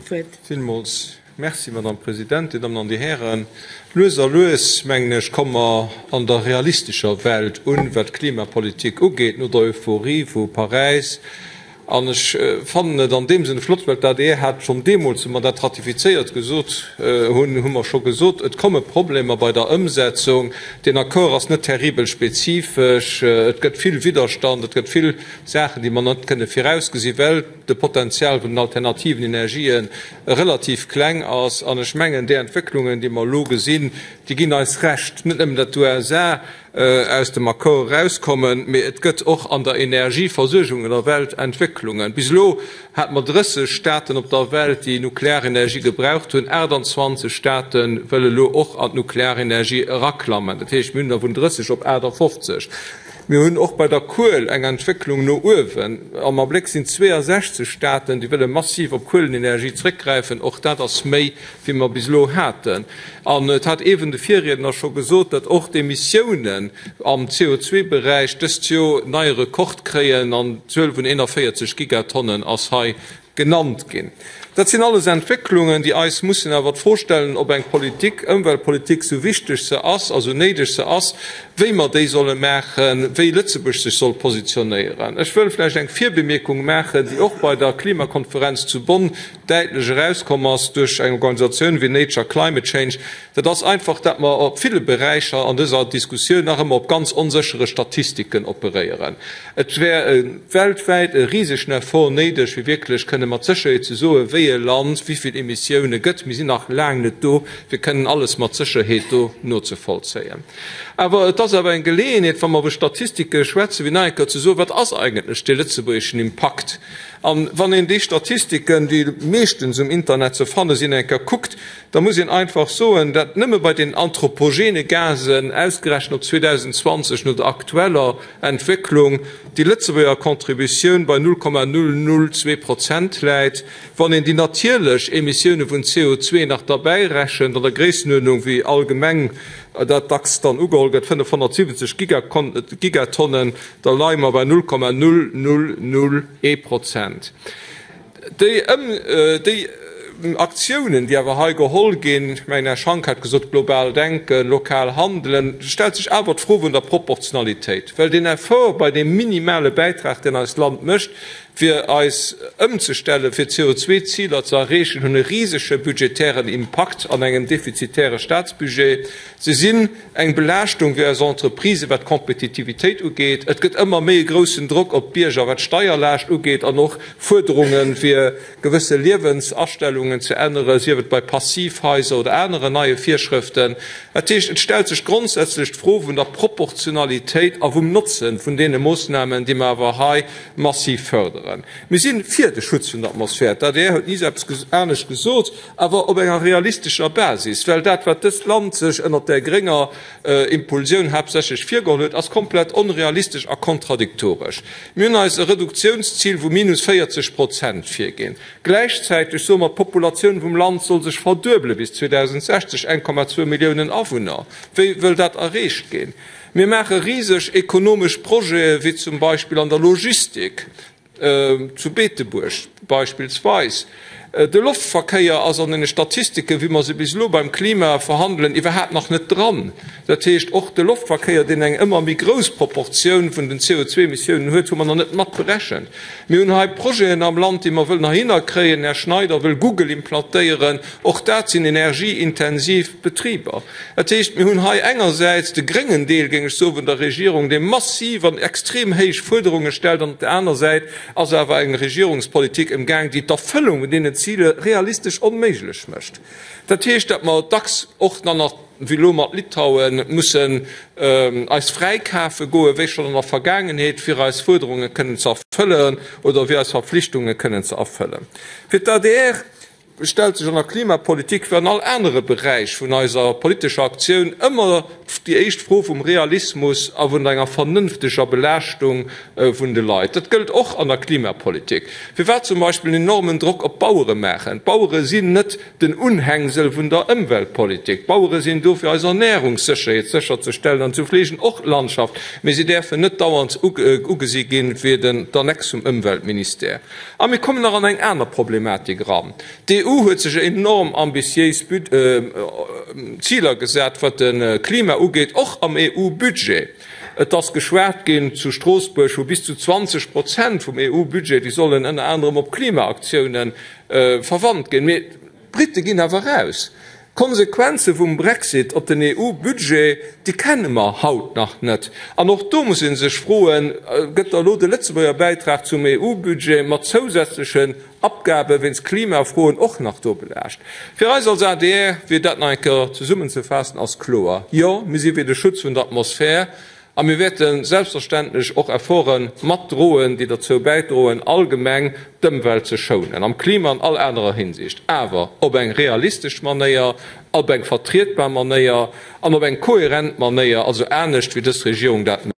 d'Wuert. Villmools Merci, Madame Presidentin, Dir Dammen an Dir Hären. Lues a lues, mengen ech, komme mer an der realistescher Welt un, wat d'Klimapolitik ugeet, no der Euphorie vu Paräis. An ech fannen et an deem Sënn flott, well d'ADR hat schonn deemools, wou mer dat ratifizéiert gesot hunn, hu mer scho gesot, et komme Problemer bei der Ëmsetzung, deen Accord ass net terribel spezifesch, et gëtt vill Widderstand, et gëtt vill Saachen, déi mer net kënne virausgesinn, well de Potenzial vun den alternativen Energië relativ kleng ass. An ech mengen, déi Entwécklungen, déi mer elo gesinn, déi ginn eis Recht, net nëmmen datt d'USA aus dem Accord erauskommen, mee et gëtt och an der Energieversuergung an der Welt Entwécklungen. Bis elo hate mer 30 Staaten op der Welt, déi Nuklearenergie gebraucht hunn. 28 Staate wëlle elo och an d'Nuklearenergie eraklammen. Dat heescht, mir hunn der vun 30 op 58. Mir hunn och bei der Kuel eng Entwécklung no uewen. Am Abléck sinn 62 Staaten, déi wëlle massiv op Kuelenenergie zréckgräifen. Och dat ass méi, wéi mer bis elo haten. An et hat eeben de Virriedner scho gesot, datt och d'Emissiounen am CO2-Beräich dëst Joer neie Rekord kréien an d'Zuel vun 41 Gigatonnen ass hei genannt ginn. Dat sinn alles Entwécklungen, déi eis mussen awer d'Fro stellen, ob eng Politik, Ëmweltpolitik, sou wichteg se ass a sou néideg se ass, wéi mer déi solle maachen, wéi Lëtzebuerg sech soll positionéieren. Ech wëll vläicht eng Virbemierkung maachen, déi och bei der Klimakonferenz zu Bonn däitlech erauskomm ass duerch eng Organisatioun wéi Nature Climate Change, dat ass einfach, dat mer op ville Beräicher an dëser Diskussioun nach ëmmer op ganz onséchere Statistiken operéieren. Et wär e weltwäit e risegen Effort néideg, fir wierklech kënne mat Sécherheet ze soen, wéi e Land wéi vill Emissioune gëtt. Mir sinn nach laang net do, fir kënnen alles mat Sécherheet do nozevollzéien. Awer et ass awer eng Geleeënheet, wa mer iwwer Statistike schwätzen, fir nach eng Kéier ze soen, Wat ass eigentlech dee lëtzebuergeschen Impakt? An wann een déi Statistiken, déi meeschtens um Internet ze fanne sinn, eng Kéier kuckt, da muss een einfach soen, dat nëmme bei den anthropogene Gasen, ausgerechent op 2020 no der aktueller Entwécklung, déi Lëtzebuerger Contributioun bei 0,002 Prozent läit. Wann een déi natierlech Emissioune vun CO2 nach derbäi rechent, an der Gréissenuerdnung, wéi allgemeng dat dacks dann ugeholl gëtt, 570 Gigatonnen, da leie mer bei 0,0001 Prozent. Déi déi Aktiounen, déi awer hei geholl ginn, ech mengen, Här Schank hat gesot, global denken, lokal handelen, stellt sech awer d'Fro vun der Proportionalitéit, well deen Effort bei deem minimale Bäitrag, deen eist Land mécht, fir eis ëmzestellen, fir d'CO2-Ziler ze erreechen, hunn e risege budgetären Impakt an engem defizitäre Statsbudget. Se sinn eng Belaaschtung fir eis Entreprisen, wat d'Kompetitivitéit ugeet. Et gëtt ëmmer méi e groussen Drock op d'Bierger, wat d'Steierlaascht ugeet an och Fuerderungen, fir gewësse Liewensastellungen ze änneren, sief et bei Passivhaiser oder aneren neie Virschrëften. Dat heescht, et stellt sech grondsätzlech d'Fro vun der Proportionalitéit a vum Notze vun deene Moossnamen, déi mer awer hei massiv fërderen. Mir si fir de Schutz vun der Atmosphär. D'ADR huet ni eppes anescht gesot. Awer op enger realistescher Basis, well dat, wat dëst Land sech ënnert där grénger Impulsioun haaptsächlech virgeholl huet, ass komplett onrealistesch a kontradiktoresch. Mir hunn eis e Reduktionszil vu minus 40 Prozent virginn. Gläichzäiteg soe mer, d'Populatioun vum Land soll sech verduebele bis 2060, 1,2 Milliounen Awunner. Wéi wëll dat erreecht ginn? Mir maache riseg ekonomesch Projete wéi zum Beispill an der Logistik. Zu Beetebuerg beispillsweis. De Loftverkéier ass an den Statistiken, wéi mer se bis elo beim Klima verhandelen, iwwerhaapt nach net dran. Dat heescht, och de Loftverkéier, deen eng ëmmer méi grouss Proportioun vun den CO2-Emissiounen huet, hu mer nach net mat berechent. Mir hunn hei Projeten am Land, déi mer wëllen heihinner kréien. Här Schneider wëll Google implantéieren. Och dat sinn energieintensiv Betriber. Dat heescht, mir hunn hei engersäits de gréngen Deel, géing ech soen, vun der Regierung, dee massiv an extrem héich Fuerderunge stellt, an op der aner Säit ass awer eng Regierungspolitik emgaang, déi d'Erfëllung vun deenen Ziler realistesch onméiglech mécht. Dat heescht, datt mer dacks och dann nach, wéi elo mat Litauen, mussen eis fräikafe goen, wéi schonn an der Vergaangenheet, fir eis Fuerderunge kënnen ze erfëllen oder fir eis Verpflichtunge kënnen ze erfëllen. Fir d'ADR stellt sech an der Klimapolitik wéi an all anere Beräich vun eiser politescher Aktioun ëmmer déi éischt Fro vum Realismus a vun enger vernënfteger Belaaschtung vun de Leit. Dat gëllt och an der Klimapolitik. Firwat zum Beispill en enormen Drock op d'Bauere maachen? D'Bauere sinn net den Unhängsel vun der Ëmweltpolitik. D'Bauere sinn do fir eis Ernährungssécherheet sécherzestellen an zu fleegen, och d'Landschaft, mee si däerfen net dauernd ugesi ginn wéi d'Annex vum Ëmweltministère. A mir kommen nach an eng aner Problematik eran. D'EU. D'EU huet sech enorm ambitiéis Ziler gesat, wat de Klima ugeet, och am EU-Budget. Et ass geschwat ginn zu Stroossbuerg vu bis zu 20 Prozent vum EU-Budget, déi sollen ënner anerem op Klimaaktioune verwannt ginn. Mee d'Britte ginn awer eraus. D'Konsequenze vum Brexit op den EU-Budget, déi kenne mer haut nach net. An och do muss ee sech froen, Gëtt da elo de Lëtzebuerger Bäitrag zum EU-Budget mat zousätzlechen Abgabe wéinst Klimafroen och nach do belaascht? Fir eis als adr, fir dat nach eng Kéier zesummenzefaassen, ass kloer, Jo, mir si fir de Schutz vun der Atmosphär a mir wäerte selbstverständlech och Efforte matdroen, déi derzou bäidroen, allgemeng d'Ëmwelt ze schounen, am Klima an all anerer Hinsicht, awer op eng realistesch Manéier, op eng vertrietbar Manéier an op eng kohärent Manéier, also anescht wéi dës Regierung dat mécht.